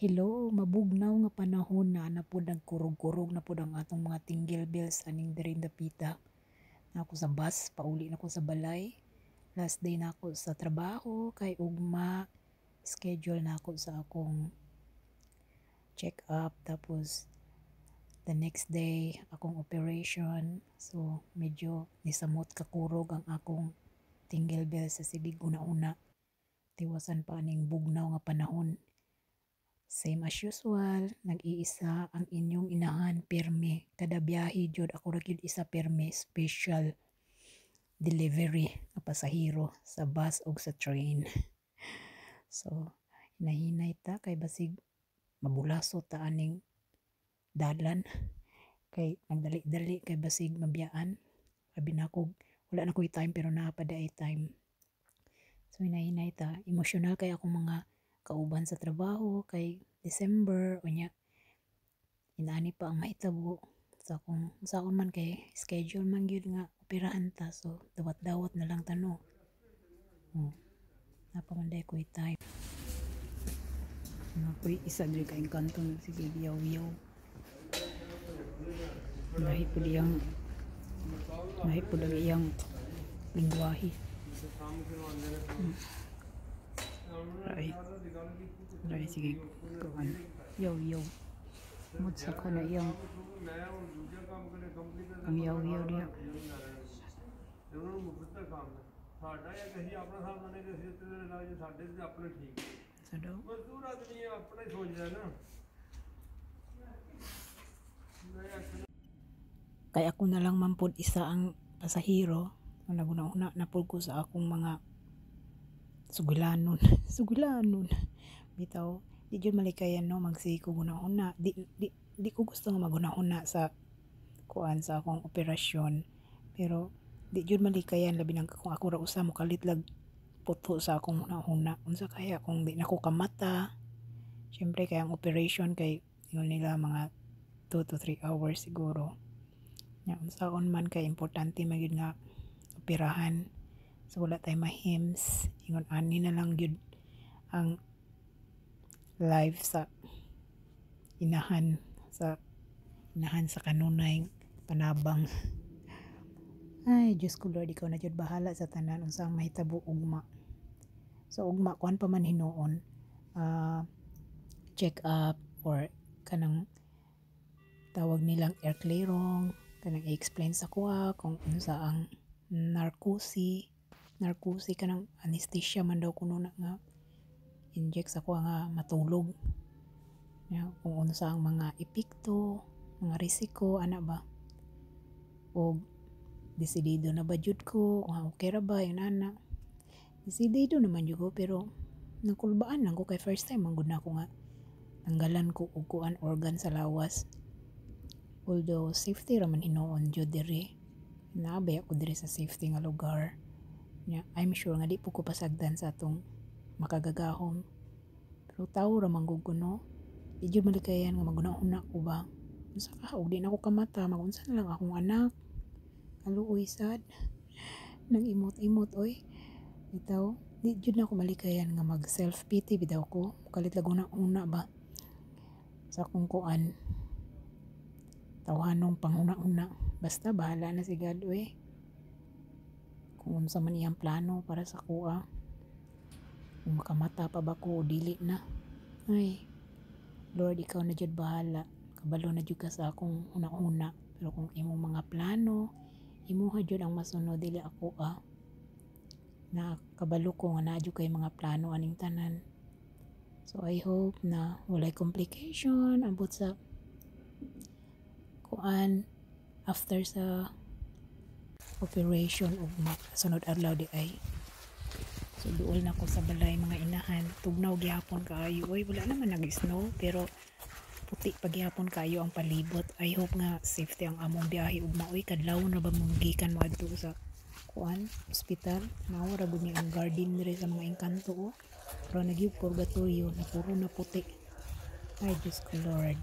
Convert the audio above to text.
Hello, mabugnaw nga panahon na na pod, nagkurog-kurog na pod ang atong mga tingle bells aning diri dapita. Na ako sa bus, pauli na ko sa balay. Last day na ako sa trabaho kay ugma schedule na ako sa akong check up, tapos the next day akong operation. So medyo nisamot kakurog ang akong tingle bells sa sige una-una. Tiwasan pa aning bugnaw nga panahon. Same as usual, nag-iisa ang inyong inahan pirmi. Kada biyahe jud ako ra gyud isa pirmi, special delivery nga pasahero sa bus ug sa train. So, hinahinay ta kay basig mabulaso ta aning dalan kay nagdali-dali kay basig mabiyaan. Abi nako wala na ko'y time, pero naa pa diay time. So hinahinay ta. Emosyonal kay akong mga kauban sa trabaho kay December unya inani pa ang mahitabo sa akong saon man kay schedule man gyud nga operahan ta, so dawat-dawat na lang ta, no. Oh, naa pa man diay ko'y time. Naa ko'y isa diri ka engkanto, sige yaw-yaw. Lahi pud ang iyang lingwahe. Right. Right, sige kuan. Yaw yaw. Mud sa ko na iyang ang yaw yaw diha. ਉਹਨਾਂ ਨੂੰ ਮੁਫਤ ਦਾ ਕੰਮ ਹੈ ਸਾਡਾ, ਇਹ ਅਸੀਂ ਆਪਣਾ ਹਿਸਾਬ ਨਾਲ ਕਿ ਅਸੀਂ ਤੇ ਨਾਲ ਸਾਡੇ ਤੇ ਆਪਣੇ ਠੀਕ। Sa daw. ਮਜ਼ਦੂਰ ਆਦਮੀ ਆਪਣਾ ਹੀ ਸੋਚਦਾ ਨਾ ਮੈਂ Kay ako na lang man pod isa ang pasahero. Naguna-una na pod ko sa akong mga sugilanon. Sugilanon. Bitaw, di jud malikayan, no, magsige ko huna-huna. Di ko gusto nga maghuna-huna sa kuan, sa akong operasyon. Pero di jud malikayan, labi nang kung ako ra usa, mokalit lag puto sa akong huna-huna. Unsa kaya kung di na ko kamata? Syempre kay ang operation kay ingon nila mga 2 to 3 hours siguro. Nya unsaon man kay importante man gyud nga operahan. So wala tay mahims. Ingon ani na lang gyud ang life sa inahan sa kanunay panabang. Ay, Diyos ko Lord, ikaw na jud bahala sa tanan unsa ang mahitabo ugma. So ugma kuan pa man hinuon, check up or kanang tawag nilang Erklärung, kanang i-explain sa kuha kung unsa ang Narkose. Narkose, kanang anesthesia man daw kuno na nga inject sa kuha nga matulog. Ya, kung unsa ang mga epekto, mga risiko ana ba. Og desidido na ba jud ko, kung okay ra ba yun ana. Desidido naman jud ko, pero nakulbaan lang ko kay first time man gud na ako nga tanggalan ko og kuan, organ sa lawas. Although safety ra man hinuon jud diri. Naa ba ako diri sa safety nga lugar. Nya, I'm sure nga di po ko pasagdan sa atong makagagahom. Pero tao ra man gud ko, no. Di jud malikayan nga maghuna-huna ko ba. Unsa ka og di na ko kamata, magunsa na lang akong anak. Kaluoy sad. Nang imot-imot oy. Bitaw, di jud na ako malikayan nga mag self pity bitaw ko. Kalit lang huna-huna ba sa akong kuan. Tawhanong panghuna-huna. Basta bahala na si God oy. Kung unsa man iyang plano para sa kuha. Kung makamata pa ba ko o dili na. Ay, Lord, ikaw na jud bahala. Kabalo na jud ka sa akong huna-huna. Pero kung imong mga plano, imuha jud ang masunod, dili ako ah. Na kabalo ko nga naa jud kay mga plano aning tanan. So I hope na walay complication abot sa kuan, after sa operation ug sunod adlaw di ay. So duol na ko sa balay, mga inahan. Tugnaw gihapon kaayo oy, wala naman nag-snow pero puti pa gihapon kaayo ang palibot. I hope nga safety ang among biyahe ugma oy, kadlaw na ba mong gikan moadto sa kuan, ospital. Mao ra gud ni ang garden diri sa mga engkanto oh. Pero nagyud purgatorio na puro na puti. Ay, Diyos ko Lord.